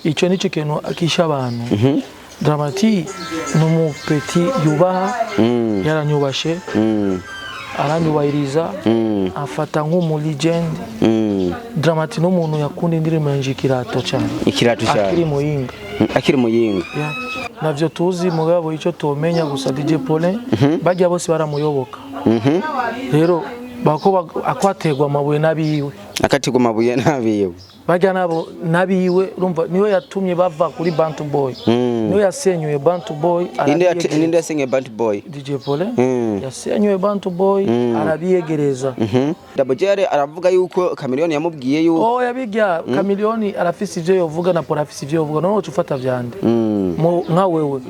Icyo nicyo kintu akisha abantu. Drama-T ni umupeti yubaha, yaranyubashe, aranyubahiriza, afata nk'umu legend. Drama-T ni umuntu yakunda indirimbo yanje Ikirato cyane. Ikirato akiri cyane. Muyinga. Akiri Muyinga. Yeah. Navyo tuzi, mugabo icyo tomenya gusa, DJ Paulin bajya bose baramuyoboka. Rero bako akwaterwa amabuye n'abiwe. Akatigwa amabuye n'abiwe. Bajya nabo n'abiwe, urumva niwe yatumye bava kuri Bantu Boy, niwe yasenyuye Bantu Boy. Ninde? Arabiyegereza. Ninde yasenye Bantu Boy? DJ Paulin yasenyuye Bantu Boy, arabiyegereza. Double J aravuga yuko Chameleone yamubwiye yuko Oh, yabijya Chameleone arafise ivyo yovuga na Paul arafise ivyo yovuga. None woca ufata vyande? Nka wewe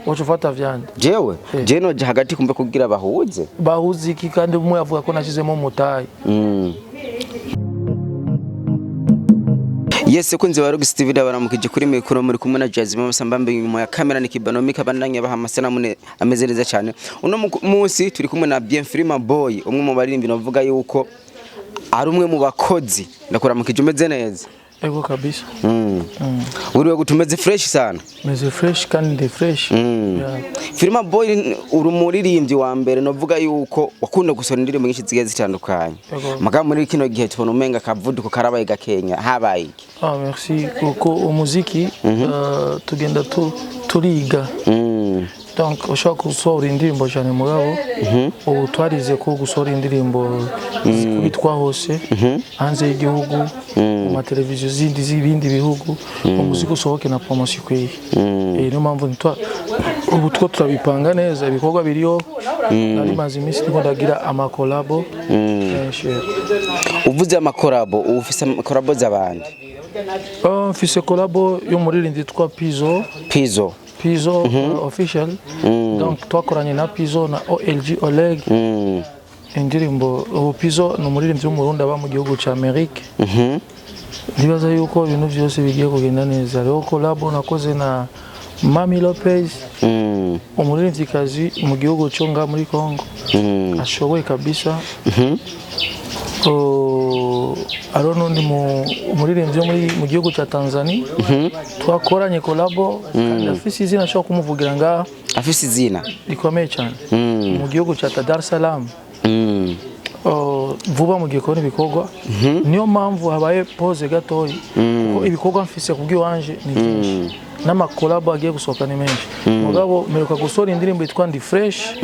woca ufata vyande? Jewe je noja hagati kumva kugira bahuze. Bahuze iki kandi umwe avuga ko nashizemo umutayi? Yes, kunzi wa Rock TV, ndabaramukije. Kuri mikoro muri kumwe na Jazz Mama Mbambe, inyuma ya kamera ni Kibano kabandanya baha amasanamu ameze neza cyane. Uno munsi turi kumwe na Bien Frima Boy, umwe mu baririmbyi navuga yuko ari umwe mu bakozi. Ndakuramukije, umeze neza? Ego kabisa. Uriwe gutumeze fresh sana. Meze fresh kandi ndi fresh. Yeah. Firima Boy, uri umuririmbyi wa mbere navuga yuko wakunda gusohora indirimbo nyinshi zigiye zitandukanye. Yego. Mugabo muri kino gihe tubona umenga akavuduko karabaye gakenya, habaye iki? Ah, merci. Kuko umuziki tugenda turiga. Donc ushobora gusohora indirimbo cyane, mugabo ubu twarize ko gusohora indirimbo zikubitwa hose hanze y'igihugu, mu mateleviziyo zindi z'ibindi bihugu, umuziki usohoke na promotion ikwiye. Niyo mpamvu ubu two turabipanga neza, ibikorwa biriho. Nari maze iminsi ndiko ndagira amakolabo menshi. Uvuze amakorabo, ubu ufise amakorabo z'abandi? Oh, mfise kolabo y'umuririmbyi yitwa Pizzo. Pizzo. Pizzo official. Donc twakoranye na Pizzo na OLG Oleg indirimbo. Ubu Pizzo ni umuririmbyi w'Umurundi aba mu gihugu cya Amerika. Ndibaza yuko ibintu byose bigiye kugenda neza. Rero collabo nakoze na Mami Lopez, umuririmbyikazi mu gihugu cyo nga muri Congo, ashoboye kabisa. Oh, hariho n'undi umuririmbyi wo mu gihugu cya Tanzania twakoranye collabo, kandi afise izina ashobora kumuvugira ngaha. Afise izina rikomeye cyane mu gihugu cya Dar es Salaam. Oh, vuba mugiye kubona ibikorwa. Niyo mpamvu habaye pause gatoyi, kuko ibikorwa mfise kubw'iwanje ni byinshi n'amakolabo agiye gusohoka ni menshi. Mugabo mperuka gusohora indirimbo yitwa Ndi Fresh,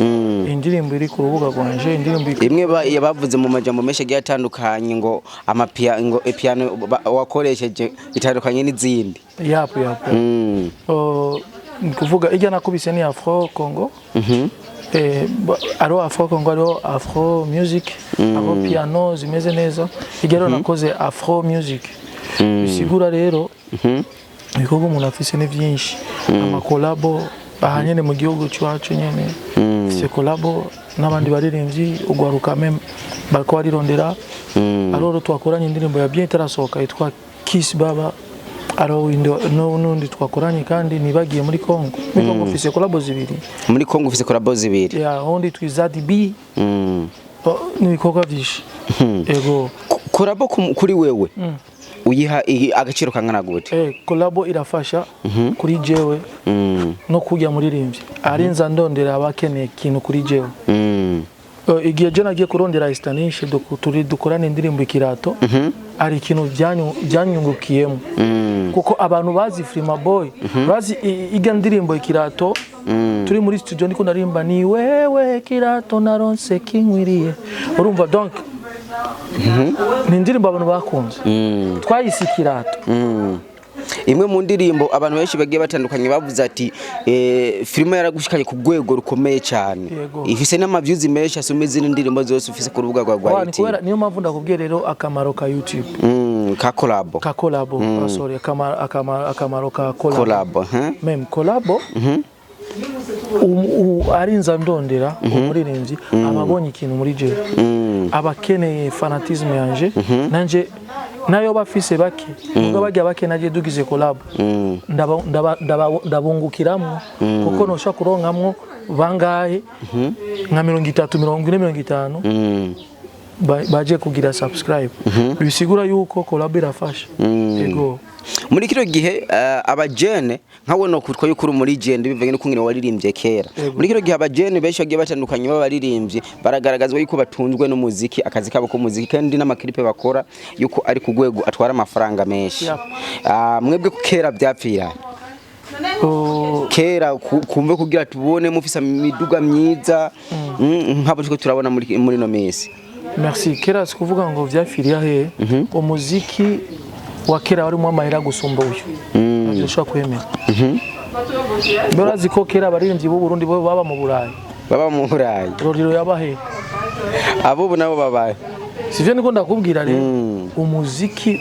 indirimbo iri ku rubuga rwanje, indirimbo Imwe bavuze mu majambo menshi agiye atandukanye ngo amapia ngo piano wakoresheje itandukanye n'izindi. Yapo yapo. Oh, ni kuvuga ijya nakubise ni Afro Congo. Hariho Afro Congo, hariho Afro Music, hariho piano zimeze neza. Ijya rero nakoze Afro Music. Bisigura rero ibikorwa umuntu afise ni byinshi, amakolabo aha nyene mu gihugu cyacu nyene mfise kolabo n'abandi baririmbyi, ugwaruka meme bariko barirondera. Hariho twakoranye indirimbo ya bien itarasohoka yitwa Kiss Baba. Hariho n'undi twakoranye kandi nibagiye muri Congo. Muri Congo mfise kolabo zibiri. Muri Congo ufise kolabo zibiri? Ya, undi twizadi B. Oh, ni ibikorwa byinshi, ego. Kolabo kuri wewe uyiha agaciro kangana gute? Kolabo irafasha kuri jewe no kujya muririmbyi arinza ndondera abakeneye ikintu kuri jewe. Igihe je nagiye kurondera Estanishe turi dukorana indirimbo Ikirato, hari ikintu byanyungukiyemo, kuko abantu bazi Frima Boy, bazi irya ndirimbo Ikirato. Turi muri studio ndiko ndarimba "Ni wewe kirato naronse kinkwiriye", urumva, donc ni indirimbo abantu bakunze, twayise Ikirato. Imwe mu ndirimbo abantu benshi bagiye batandukanye bavuze ati filime yaragushikanye ku rwego rukomeye cyane. Yego. Ifise n'amavyuzi menshi asoma izindi ndirimbo zose ufise ku rubuga rwa Wa, ni YouTube. kubera niyo mpamvu ndakubwiye rero akamaro ka YouTube. Ka collabo. Ka collabo. Ah, sorry, akamaro ka collabo. Collabo, huh? Même collabo arinza ndondera umuririmbyi aba abonye ikintu muri jewe, aba akeneye fanatisme yanje, nanje nayo bafise bake, ubwo bajya bake naje dugize collab ndabungukiramwo, kuko noshobora kuronkamwo bangahe, nka 30, 40, 50. baje kugira subscribe, bisigura yuko collab irafasha. Yego. Muri kino gihe abajene nkawe no kutwa yuko uri muri legend bivanye n'ukungene waririmbye kera. Yego. Muri kino gihe abajene benshi bagiye batandukanye b'abaririmbyi baragaragazwa yuko batunzwe n'umuziki, akazi kabo k'umuziki, kandi n'amaklipe bakora yuko ari ku rwego atwara amafaranga menshi. Mwebwe kera byapfira Oh, kera kumve kugira tubone mufise imiduga myiza, nk'abo turiko turabona muri no minsi. Merci. Kera si kuvuga ngo vyapfiriye he, umuziki wa kera warimo amahera gusumba uyu. Ntabyo ushobora kwemera. Mbere urazi ko kera abaririmbyi b'u Burundi bo baba mu Burayi? Baba mu Burayi. Roriro yabahe? Abo nabo babaye. Sivyo? Niko ndakubwira rero, umuziki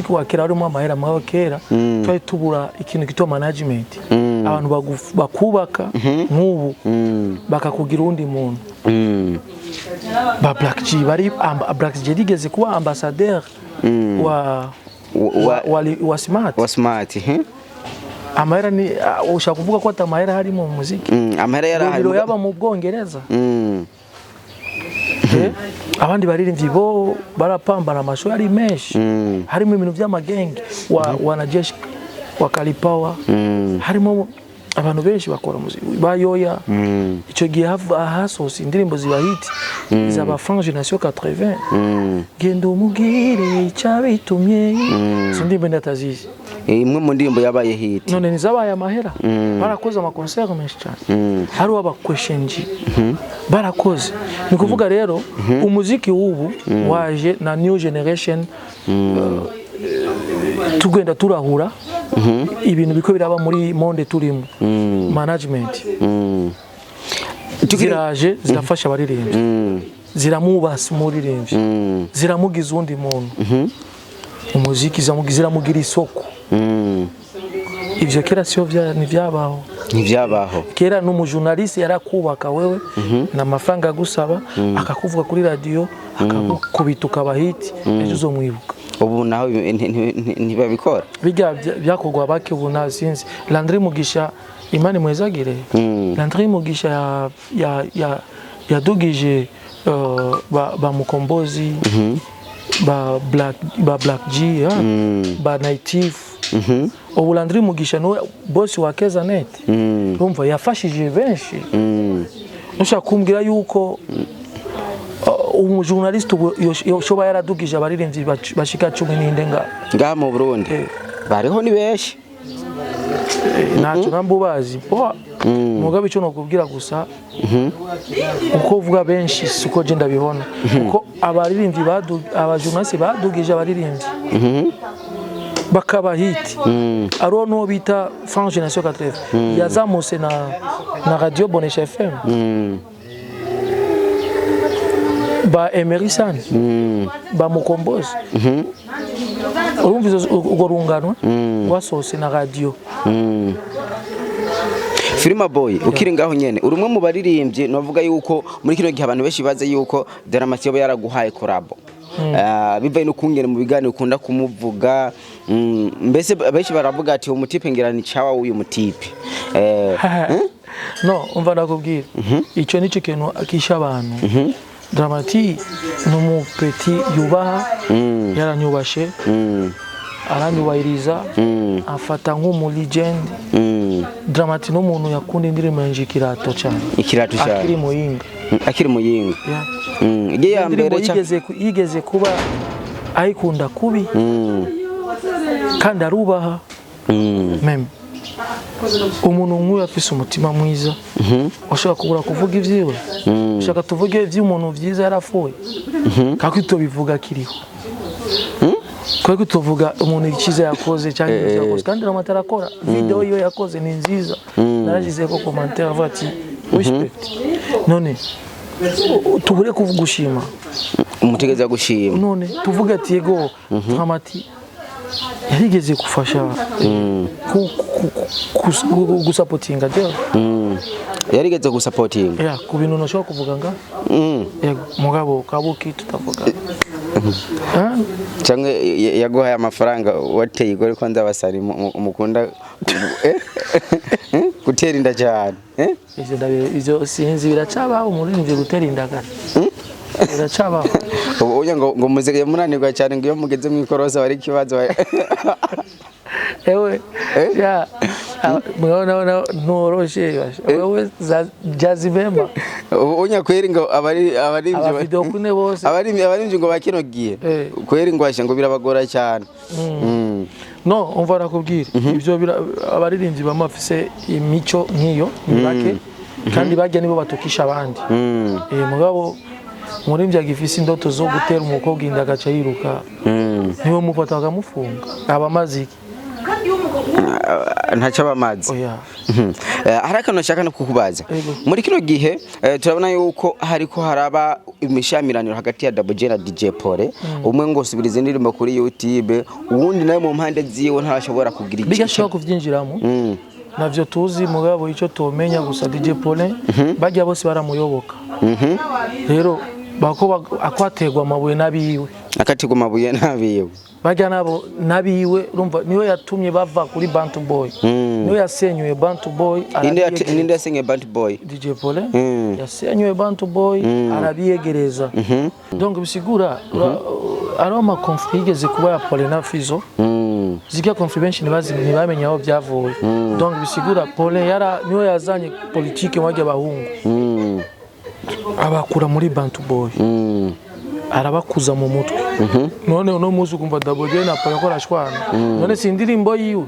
wa kera warimo amahera. Mugabo kera twari tubura ikintu kitwa management, abantu bakubaka nk'ubu bakakugira uwundi muntu. Ba Black G bari Black G yarigeze kuba ambassadeur wa wa Smart. Wa Smart, Amahera ni ushaka kuvuga ko ata mahera harimo mu muziki? Amahera yarahari. Roriro yaba mu Bwongereza. Abandi baririmbyi bo barapambana, amasho ari menshi, harimo ibintu by'amagenge wa wanajeshi wa Kalipawa, harimo abantu benshi bakora muziki bayoya. Icyo gihe hasohotse indirimbo ziba hit zaba Franc Génération 80, genda umubwire icyabitumye. Izo ndirimbo ndatazizi. Imwe mu ndirimbo yabaye hit. None ntizabaye amahera? Barakoze amakonseri menshi cyane, hari abakweshenji barakoze. Ni ukuvuga rero umuziki w'ubu waje na new generation, tugenda turahura ibintu biko biraba muri monde turimo, management ziraje zirafasha abaririmbyi, ziramubasa umuririmbyi, ziramugiza uwundi muntu, umuziki ziramugira isoko. Ivyo kera siyo ntivyabaho. Ntibyabaho. Kera n'umujournaliste yarakubaka wewe na mafaranga agusaba, akakuvuga kuri radio, akakubita ukaba hit, ejo uzomwibuka. Ubu naho ntibabikora. Bijya byakorwa bake. Ubu nta sinzi. Landry Mugisha, Imana imwezagire, Landry Mugisha yadugije ba Mukombozi, ba Black G, ba Native. Ubu Landry Mugisha niwe boss wa Keza Net. Urumva yafashije benshi. Ushaka kumbwira yuko umujournaliste ubu yoshobora yaradugije abaririmbyi bashika 14 nga? Ngaha mu Burundi? Eh. Bariho ni benshi. Ntacyo namba ubazi bo. Mugabe icyo nokubwira gusa, uko uvuga benshi siko je ndabibona, kuko abaririmbyi abajournaliste badugije abaririmbyi bakaba hit, ariwo n'uwo bita Franc Génération 80 yazamutse na radio Bonesha FM, ba Emery San, ba Mukombozi. Urumva urwo rungano rwasohotse na radio. Filima Boy, ukiri ngaho nyene, uri umwe mu baririmbyi navuga yuko muri kino gihe abantu benshi baze yuko Dramati yoba yaraguhaye collabo, bivaye no kungene mu biganiro ukunda kumuvuga, mbese benshi baravuga ati umutipe ngira ni chawa uyu mutipe, eh? No, umva ndakubwira, icyo nicyo kintu akisha abantu. Dramati ni umupeti yubaha, yaranyubashe, aranyubahiriza, afata nk'umu legend. Dramati ni umuntu yakunda indirimbo yanje Ikirato cyane. Ikirato Akiri cyane. Muyinga. Akiri Muyinga. Yeah. Igihe ya Indirimbo mbere cha yigeze kuba ayikunda kubi, kandi arubaha. Même umuntu nk'uyu afise umutima mwiza, ushaka kubura kuvuga ibyiwe? Ushaka tuvuge iby'umuntu byiza yarapfuye? Kako tubivuga akiriho, twari tuvuga umuntu icyiza yakoze cyangwa ibyo yakoze. Kandi Dramati arakora video, iyo yakoze ni nziza, narashyize ko commentaire avuga ati respect. None tubure kuvuga gushima? Umutegeza gushima. None tuvuge ati yego, Dramati yarigeze gufasha gusapotinga jewe. Yarigeze gusapotinga. Yeah, ku bintu nashobora kuvuga nga. Yego, mugabo kabuki tutavuga. Ah, Cyangwa yaguhaye amafaranga wateye igore ko ndabasari mukunda gutera inda cyane, eh? Ivyo sinzi, biracabaho umuririmbyi gutera indagara. Biracabaho. Ubu unya ngo muzigaye munanirwa cyane, ngo iyo mugeze mu ikorosi bari ikibazo. Ewe. Eh? Ya, murabona ntoroshe wewe za Jazibemba. Ubu unya kweri ngo abari abarimvyi Abavideo kune bose. Abarimvyi ngo bakino gihe kweri ngo asha ngo birabagora cyane. No, umva nakubwira ibyo abaririmbyi bamwe bafise imico nk'iyo ni bake, kandi bajya nibo batukisha abandi. Mugabo umuririmbyi agifise indoto zo gutera umukobwa inda agaca yiruka, niwe mufata bakamufunga, aba amaze iki? Ah, ntacyo abamazi. Oya. Hari akantu nshaka no kukubaza. Ego. Muri kino gihe turabona yuko hariko haraba imishamiraniro hagati ya Double J na DJ Pole. Umwe ngo subiriza indirimbo kuri YouTube, uwundi nawe mu mpande ziwe ntashobora kugira Bijya ashobora kuvyinjiramo, navyo tuzi. Mugabo icyo tomenya gusa, DJ Paulin bajya bose baramuyoboka. Rero bako akwaterwa amabuye n'abiwe. Akatigwa amabuye n'abiwe. Bajya nabo n'abiwe, urumva niwe yatumye bava kuri Bantu Boy, niwe yasenyuye Bantu Boy. Ninde Arabiyegereza. Ninde yasenye Bantu Boy? DJ Paulin yasenyuye Bantu Boy, arabiyegereza. Donc bisigura ariho ama conflits yigeze kuba ya Paulin na Fizo. Zirya conflits benshi ntibamenye aho byavuye. Donc bisigura Paulin yara niwe yazanye politike wajya abahungu, abakura muri Bantu Boy, arabakuza mu mutwe. None uno munsi ukumva Double J na Paulin ko arashwana. None si indirimbo yiwe?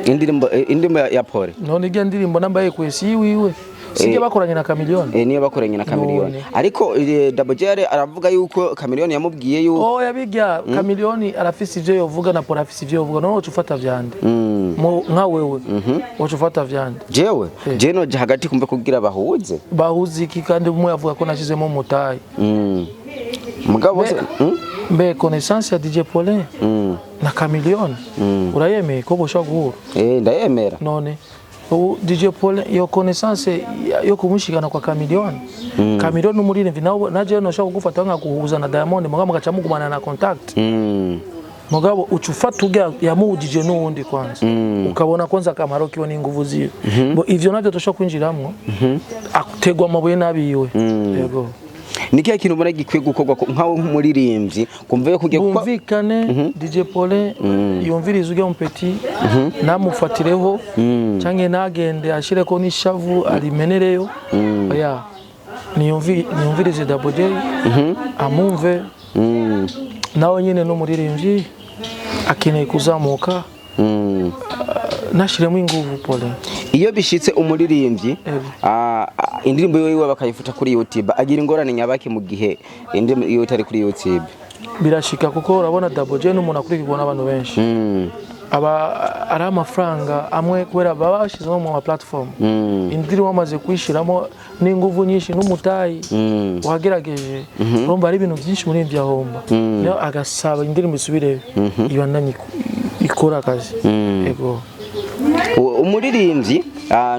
Indirimbo ya Pole. None irya ndirimbo nambaye kwesi yiwiwe sijya bakoranye na Chameleone? Niyo bakoranye na Chameleone. None. Ariko Double J aravuga yuko Chameleone yamubwiye yuko Oh, yabijya Chameleone arafise ivyo yovuga na Paul arafise ivyo yovuga. None woca ufata vyande? Nka wewe woca ufata vyande? Jewe je noja hagati kumva kugira bahuze. Bahuze iki kandi umwe avuga ko nashizemo umutayi? Mugabo bose Mbe connaissance ya DJ Paulin na Chameleone urayemeye ko boshobora guhura? Ndayemera. None ubu DJ Paulin iyo connaissance yo kumushikana kwa Chameleone, Chameleone n'umuririmbyi nawe naje noshobora kugufata nkaguhuza na Diamond, mugabo mugaca mugumana na contact. Mugabo uca ufata urya yamuhujije n'uwundi kwanza, ukabona kwanza akamaro kiwe n'inguvu ziwe. Bo ivyo navyo dushobora kwinjiramwo, ategwa amabuye n'abiwe, yego. Ni kihe kintu ubona gikwiye gukorwa nkawe nk'umuririmbyi kumva yo kugiye kuko Bumvikane, DJ Paulin yumvirize urya mupeti, namufatireho canke nagende ashireko n'ishavu arimenereyo. Oya, niyumvirize Double J, amumve. Nawe nyine n'umuririmbyi akeneye kuzamuka, nashiremo inguvu Paulin. Iyo bishitse umuririmbyi Ego. Indirimbo yiwe bakayifuta kuri YouTube, agira ingorane nyabaki mu gihe indirimbo yiwe itari kuri YouTube? Birashika, kuko urabona Double J n'umuntu akurikirwa n'abantu benshi, aba ari amafaranga amwe kubera baba bashyizemo mu ma platform. Indirimbo bamaze kuyishyiramo n'inguvu nyinshi n'umutayi wagerageje, urumva ari ibintu byinshi muri ibyo ahomba. Niyo agasaba indirimbo isubireyo, ibandanye ikora akazi, yego. Umuririmbyi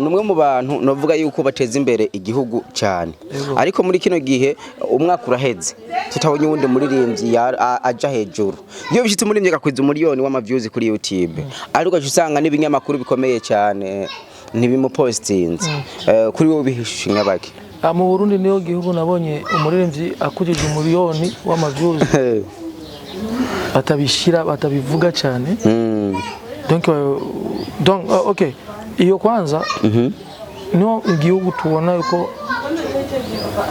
ni umwe mu bantu novuga yuko bateza imbere igihugu cyane. Yego. Ariko muri kino gihe umwaka uraheze tutabonye uwundi muririmbyi aja hejuru. Iyo bishitse umuririmbyi agakwiza umuriyoni w'ama views kuri YouTube, ariko ugaca usanga n'ibinyamakuru bikomeye cyane ntibimupostinze. Kuri wowe bihishe nyabaki? Mu Burundi niyo gihugu nabonye umuririmbyi akujije umuriyoni w'ama views batabishira, batabivuga cyane. Donc okay, iyo kwanza niyo igihugu tubona yuko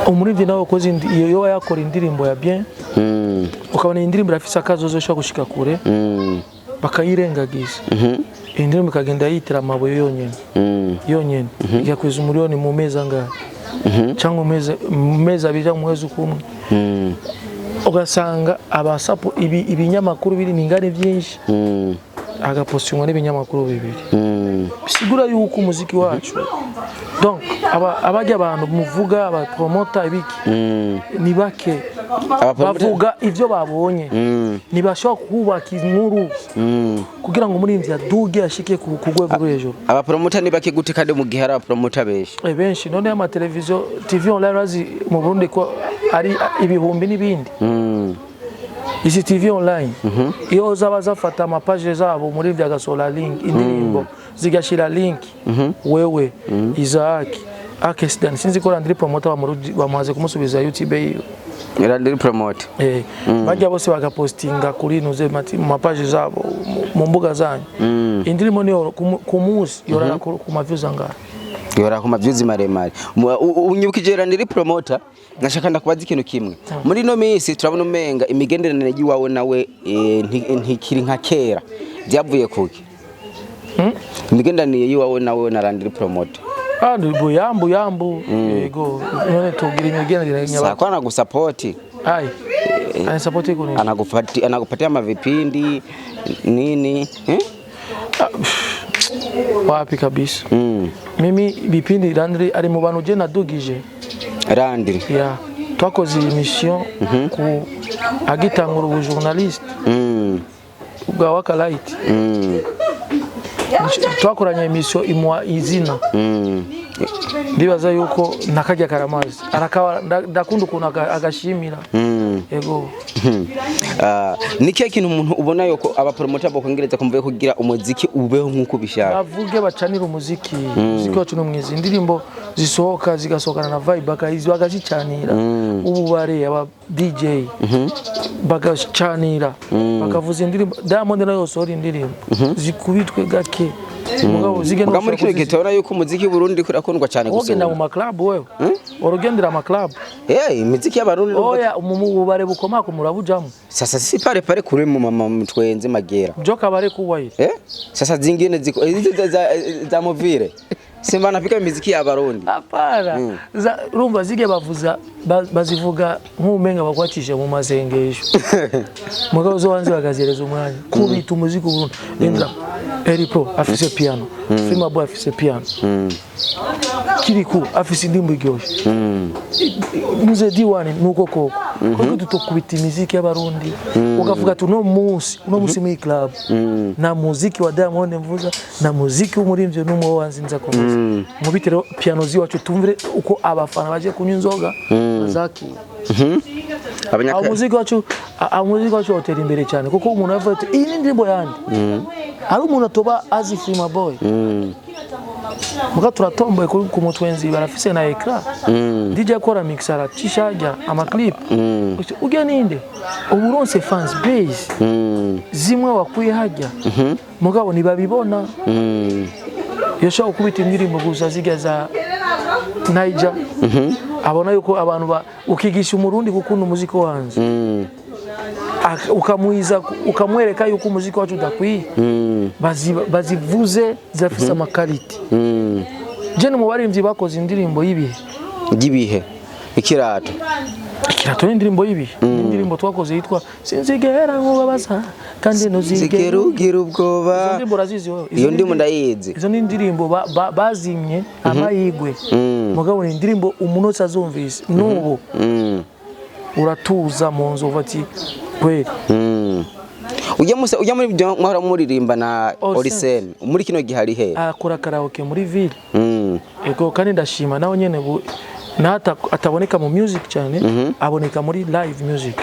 umuririmbyi nawe ukoze iyo yoba yakora indirimbo ya bien, ukabona iyi ndirimbo irafise akazozo ishobora gushika kure, bakayirengagiza. Iyi ndirimbo ikagenda yitira amabuye yonyene yonyene, igakwiza umuriyoni mu mezi angahe, cyangwa mu mezi 2 cyangwa mu mwezi kumwe, ugasanga abasapo ibinyamakuru biri ningari byinshi, agapostingwa n'ibinyamakuru bibiri. Bisigura yuko umuziki wacu, donc abajya abantu muvuga abapromota ibiki ni bake. Bavuga ivyo babonye, ntibashobora kubaka inkuru kugira ngo umuririmbyi aduge ashike ku rwego rwo hejuru. Abapromota ni bake gute kandi mu gihe hari abapromota benshi? Benshi. None amateleviziyo, TV online, urazi mu Burundi ko ari ibihumbi n'ibindi. Izi TV online iyo zaba zafata amapaje zabo, umuririmbyi agasohora link, indirimbo zigashira link, wewe Isaac Akesidan, sinzi ko Landry Promoter bamuhaze kumusubiza YouTube yiwe. Landry Promoter. Bajya bose bagapostinga kuri nuze mu mapaji zabo, mu mbuga zanyu, indirimbo niyo ku munsi yorara ku ma views angahe? Yora ku ma views maremare. Unyibukije Landry Promoter, nashaka ndakubaza ikintu kimwe. Muri ino minsi turabona umenga imigenderanire y'iwawe nawe ntikiri nka kera, byavuye kuki? Imigenderanire y'iwawe nawe na Landry Promoter. Ah, ni buyambu yambu, yego. None tugira imigenderanire nyaba? Sakwa anagusapoti. Ai, anisapoti kuni? Anakupatia mavipindi nini, eh? Wapi kabisa. Mimi bipindi, Landry ari mu bantu je nadugije. Landry. Ya, twakoze iyi mission ku agitangura ubu journaliste bwa Waka Light. Twakoranye émission imuha izina. Ndibaza yuko nakajya karamazi arakaba, ndakunda ukuntu agashimira. Yego. Ah, ni kihe kintu umuntu ubona yuko abapromota bokongereza kumva kugira umuziki ubeho nk'uko ubishaka? Bavuge, bacanire umuziki. Umuziki wacu ni mwiza, indirimbo zisohoka zigasohokana na vibe, bakazicanira ubu bare aba DJ bagacanira, bakavuza indirimbo. Diamond nayo yosohora indirimbo zikubitwe gake, mugabo zige. Muga muri kino gihe turabona yuko umuziki w'u Burundi urakundwa cyane Wogenda mu gusumba. ma club, wewe urugendera ama club? Eh, imiziki y'abarundi. Oya, mu bubare bukomako murabujamo? Sasa si pale pale kuri mu mama mtwenze magera. Byo kabare kuwaye. Eh? Sasa zingine ziko hizi za Movire. Simba anapika imiziki y'abarundi. Hapana. Urumva zige bavuza bazivuga nk'umenga bakwacishije mu masengesho, mugabo zo hanze bakazereza umwanya kubita umuziki uburundi. Indra Eripo afise piano, Frima Boy afise piano, Kiriku afise indirimbo iryoshe, Muze Diwani nuko koko. Kuko tutokubita imiziki y'abarundi, ukavuga ati uno munsi muri club na muziki wa Diamond mvuza na muziki w'umuririmvyi n'umwe wo wanzi nza kuvuza, mubite rero piano ziwacu, tumvire uko abafana baje kunywa inzoga bazakira. Abanyaka Aho umuziki wacu watera imbere cyane, kuko umuntu avuga ati iyi ni indirimbo yandi, hari umuntu atoba azi Frima Boy. Muga turatomboye ku mutwenzi, barafise na écran, DJ akora mix, aracisha ajya ama clip, ujya ninde ubu uronse fans base zimwe wakwiye hajya, mugabo ntibabibona. Yoshobora gukubita indirimbo gusa zijya za Niger, abona yuko abantu ukigisha umurundi gukunda umuziki wanze, ukamwiza, ukamwereka yuko umuziki wacu udakwiye. Bazivuze zirafise ama qualité. Je ni mu baririmbyi bakoze indirimbo y'ibihe. Y'ibihe, ikirato. Ikirato ni indirimbo y'ibihe. Ni indirimbo twakoze yitwa Sinzigera nkubabaza kandi ntuzigera Zigera ugira ubwoba. Izo ndirimbo urazizi wowe? Izo Iyo ni ndirimbo ndayizi. Izo ni indirimbo bazimye amahigwe, mugabo ni indirimbo umuntu wese azumvise n'ubu uratuza mu nzu uva ati kweli. Ujya musa ujya muri byo mwahora muririmba na Orsene. Orisene, muri kino gihe ari he? Akora karaoke muri ville. Ego, kandi ndashima nawe nyene bu nata ataboneka mu music cyane, aboneka muri live music.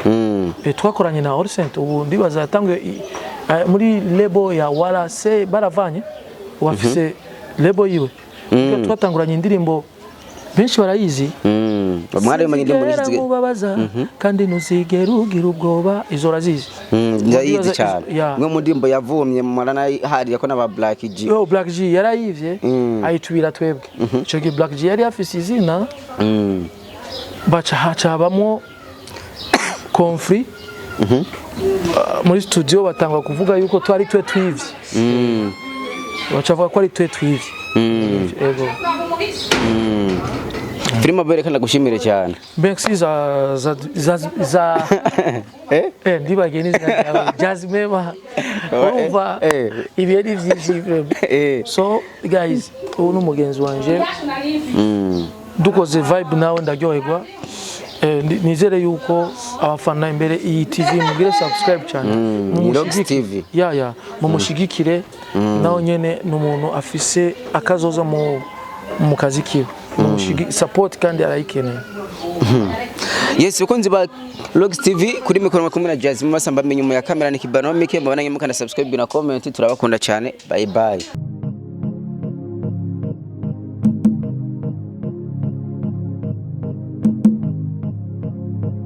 Twakoranye na Orsent, ubu ndibaza yatanguye muri label ya Wala se baravanye, wafise label yiwe. Twatanguranye indirimbo benshi barayizi. Mwari indirimbo nyinshi Sinzigera nkubabaza kandi ntuzigera ugira ubwoba, izo urazizi? Ndayizi Ndibaza cyane. Ya. Imwe mu ndirimbo yavumye muranahariye ko n'aba Black G. Yo, Black G yarayivye, ayitubira twebwe. Ico gihe Black G yari afise izina, baca haca habamwo conflit. Muri studio batanga kuvuga yuko twari twe twivye, baca bavuga ko ari twe twivye. Ego. Filime berekana, gushimire cyane. Merci za Eh? Ndibagiye n'izina ryawe, Jasmine, urumva ibihe ni byinshi vraiment. So guys, ubu ni umugenzi wanje, dukoze vibe nawe ndaryoherwa. Nizere yuko abafana imbere iyi TV mugire subscribe cyane. Ni Rox TV. Ya, mumushigikire, nawe nyene ni umuntu afise akazoza mu kazi kiwe. Support kandi arayikeneye. Yes, bakunzi ba Rox TV, kuri mikoro makumyabiri na Jazz Masamba, inyuma ya kamera ni Kibano Mike. Mubana mukana subscribe na comment, turabakunda cyane. Bye bye.